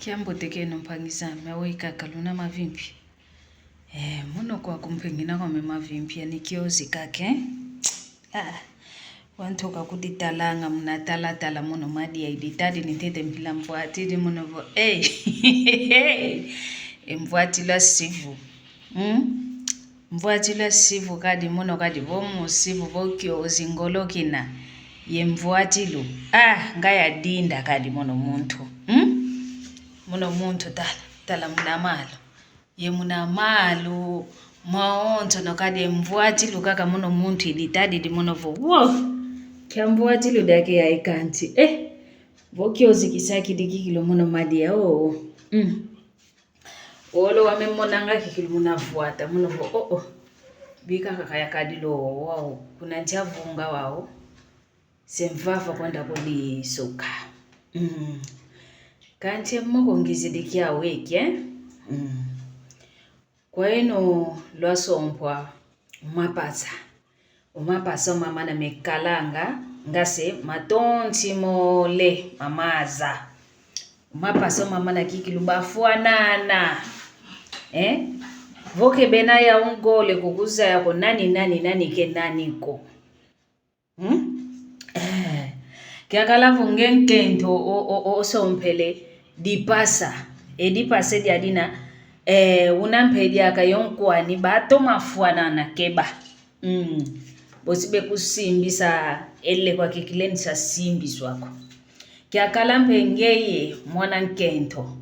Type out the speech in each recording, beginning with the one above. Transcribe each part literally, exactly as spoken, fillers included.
Kiambote kieno mpangi zame, awe kaka luna mavimpi. Eh, mono kwaku mpe ngina kwame mavimpi, yani kiozi kaka. Ah, wantu kakuditalanga muna talatala mono madia iditadi ni ntete mpila mvwatidi mono vo. Eh, e mvwatila sivu. Hmm? Mvwatilu a sivu kadi mono kadi vo musivu vo kiozi ngolo kina. Ye mvwatilu. Ah, nga yadinda kadi mono muntu. Hmm? Mono muntu tala, tala muna malu. Ye muna malu, mwaonso no kadi ye mvwatilu kaka mono muntu iditadidi mono vo. Wo! Kia mvwatilu diaka ya ikanti. Eh! Vo kiozi kisakidi kikilu mono madia, oh. Hmm. Olo wame monanga kikilu muna vwata, mono vo, oh, oh. Bika kaka yakadi lo wau, kuna ntia vunga wau. Se mvava kwenda kudisuka. Mm. Kanti moko ngizidi kia wiki, eh? Mm. Kwa ino lwasompwa mapasa. O mapasa o mamana mekalanga, nga se matonti mole mamaza. O mapasa o mamana kikilu bafwanana. Eh? Vo ke bena ya ungole ko kuzaya ko nani, nani, nani ke nani ko. Hmm? Eh. Kiakala vo nge nkento o, o, o, osompele dipasa. E dipasa diadina, eh, una mpe diaka yo nkwani batoma fwanana keba. Mm. Bosi bekusimbisa ele kwa kikileni sa simbiswa ko. Kiakala mpe ngeye mwana nkento.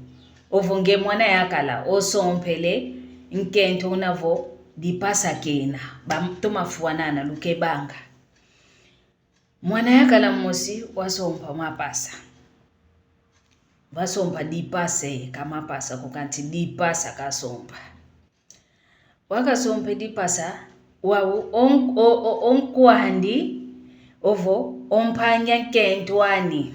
Ovo nge mwana yakala, osompele nkento una vo dipasa kena. Batoma fwanana lukebanga. Mwana yakala mosi wasompa mapasa. Wasompa dipasa, ka mapasa ko kanti dipasa kasompa. Wakasompe dipasa, wau on-, o-, o-, o nkwandi, ovo o mpangi a nkento ani.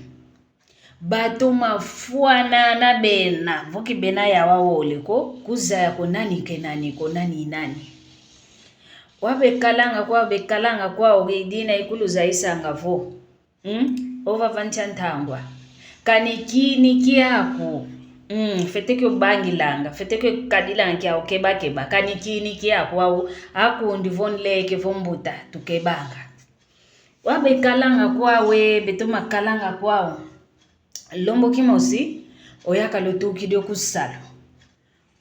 Batoma fwanana bena, vo ke bena ya wawole ko, kuzaya ko nani ke nani ko, nani nani. Wabekalanga kwau, bekalanga kwau, idina ikuluzayisanga vo. Hmm? Ovava ntia ntangwa. Kani kini kiaku. Hmm, fete kio bangilanga, fete kio kadilanga kiau keba keba. Kani kini kiaku au, akundi vo nleke vo mbuta, tukebanga. Wabekalanga kwau, e, betoma kalanga kwau. Lombo kimosi, oyakala otukidi o kusalu.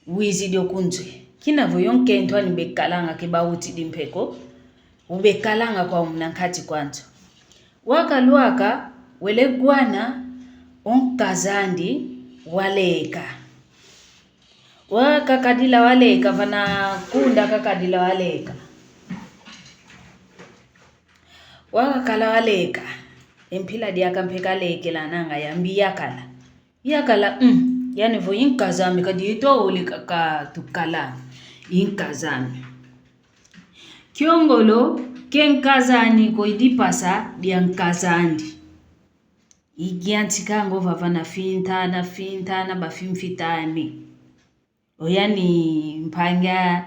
Wizidi o kunzwe. Kina vo yo nkento ani bekalanga ke bawutidi mpe ko, ubekalanga kwau muna nkati kwa nzo. Wakalwaka, wele gwana, o nkaz'andi, waleka. Wakakadila waleka, vana kunda kakadila waleka. Wakakala waleka, e mpila diaka mpe kalekelananga yambi yakala. Yakala, mm, yani vo i nkaz'ame kadi itwa oleka ka tukalanga, i nkaz'ame. Kiongolo, ke nkaz'ani ko i dipasa dia nkaz'andi. Igiantikanga ovava na fintana, fintana, bafimfitani. Oyani mpangi a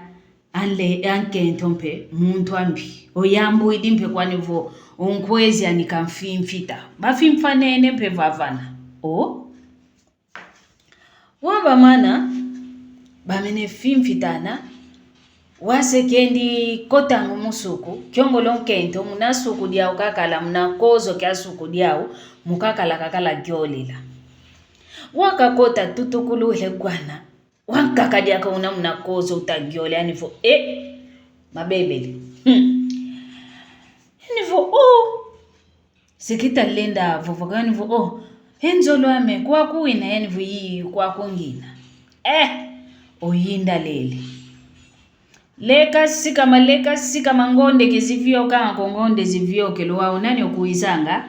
nle-, a nkento mpe, muntu ambi. Oyambuidi mpe kwani vo, o nkwezi ani kamfimfita. Bafimfanene mpe vavana. O? Wabamana, bamene fimfitana, wasekendi kotanga mu suku, kiongolo nkento, muna suku diau kakala, muna kozo kia suku diau, mukakala kakala giolela. Wakakota tutukulu he gwana, wankaka diaka una muna kozo utagiole, yani vo, e, mabebele. Hmm. Yani vo, o, sikita lenda vovoka, yani vo, o, he nzolw'ame, kwaku wina, yani vo, i, kwaku ngina. E, oyinda lele. Leka sikama, leka sikama, ngonde ke ziviokanga ko, ngonde ziviokelo wau nani okwizanga,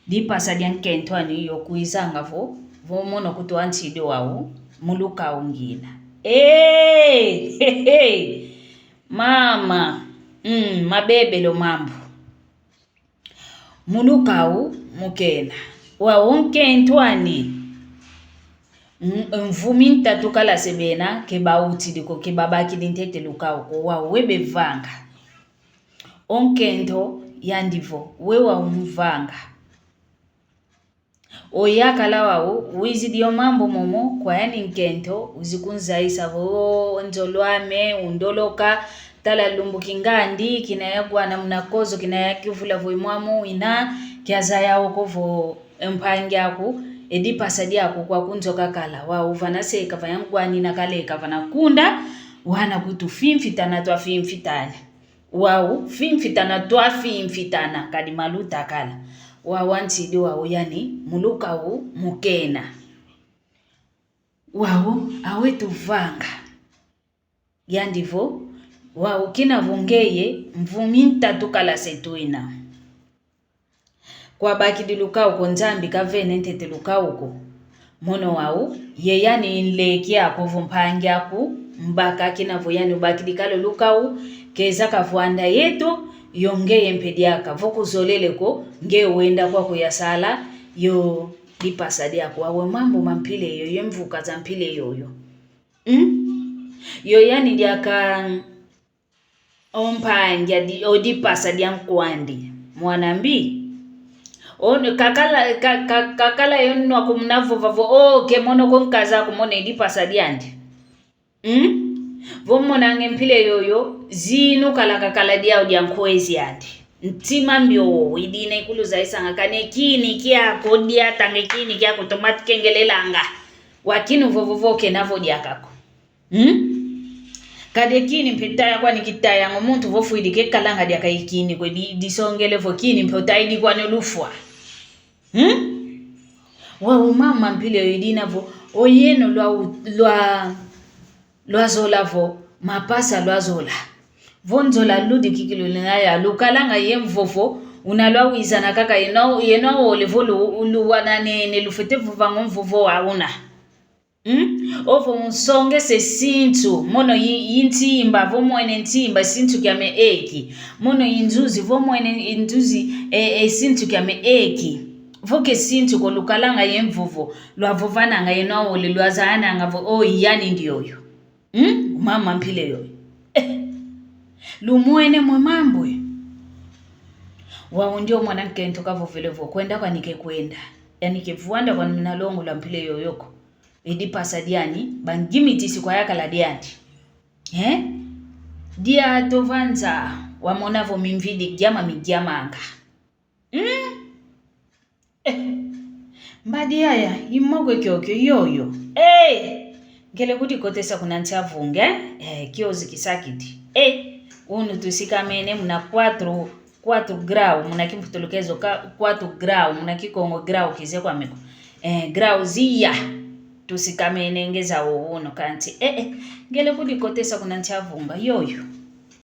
dipasa dia nkento ani yokwizanga vo, vo mono kutuantidi wau, mu lukau ngina. Ee, he, he. Mama, mm, mabebelo mambu. Mu lukau mukena. Wau nkento ani. M-, mvumi ntatu kala se bena, ke bawutidi ko, ke babakidi ntete lukau ko, wau webe vanga. O nkento yandi vo, we wau mvanga. Oyakala wau, wizidi o mambu momo, kwa yani nkento, wizi kunzayisa vo, nzolw'ame, undoloka, tala lumbu kingandi, kina yaguana muna kozo, kina yakivula vo imwamu ina, kiazaya oko vo, e mpangi aku, e dipasa diaku kwa kunzoka kala, wau vana se kavana ngwanina kale kavana kunda, wana kutu fimfitana twa fimfitana. Wau, fimfitana twa fimfitana, kadi maluta kala. Wau antidi wau yani, mu lukau mu kena. Wau, awetu vanga. Yandi vo, wau kina vo ngeye, mvu mintatu kala se twina. Kwa bakidi lukau ko Nzambi kavene ntete lukau ko. Mono wau, ye yani nleki aku vo mpangi aku, mbaka kina vo yani ubakidi kalo lukau, keza kavwanda yeto, yo ngeye mpe diaka, vo kuzolele ko, nge wenda kwaku yasala, yo dipasa diaku, awe mambu ma mpila yoyo, ye mvuka za mpila yoyo. Hmm? Yo yani diaka, o mpangi adi, o dipasa dia nkwandi. Mwana mbi. O, kakala, ka, ka, kakala yo nwa kumuna vova vo, o, ke mono ko nkaza kumona e dipasa diandi. Hmm? Vo monanga e mpila yoyo, zinu kala kakala diau dia nkwezi andi. Ntima mbi owo, idina ikulu zaisanga kane kini kiako diatanga e kini kiako tomati kengelelanga. Wakinu vovo vo kena vo diaka ko. Hmm? Kadi e kini mpe taya kwani kitayanga o muntu vo fwidi kekalanga diaka e kini kwe di, disongele vo kini mpe otayidi kwani lufwa. Hmm? Wau mambu ma mpila yoyo idina vo, oyeno lwa, lwa, lwazola vo, mapasa lwazola. Vo nzola ludi kikilu lina ya, lukalanga ye mvovo, una lwawizana kaka yeno, yeno ole vo lu, luwananene lufwete vovanga o mvovo wa una. Hmm? Ovo unsongese sintu, mono yi, yi ntimba, vo mwene ntimba, sintu kiame eki. Mono yi nzuzi, vo mwene nzuzi, e, e, sintu kiame eki. Vo ke sintu ko lukalanga ye mvovo, lwavovananga yeno ole, lwazananga vo, o, yani ndioyo. Hmm? Mambu ma mpila yoyo. Eh. Lumwene mwe mambu e. Wau ndio mwana nkento kavovele vo, kwenda kwani kekwenda. Yani kevwanda kwani mina longo lwa mpila yoyo ko. E dipasa diani, bangimitisi kwa yakala diandi. Eh? Dia tovanza, wamona vo mimvidi giama migiamanga. Hmm? Eh. Mbadi yaya, imogwe kiokio yoyo. Eh! Ngele kudikotesa kuna nsi a vunge, eh, kiozi kisakidi. Eh! Unu tusikamene muna quatro, quatro grau, muna kimputulukezo ka, quatro grau, muna kikongo grau kize kwame ko. Eh, grau ziya. Tusikamene ngeza o unu kanti. Eh, eh, ngele kudikotesa kuna nsi a vunga, yoyo.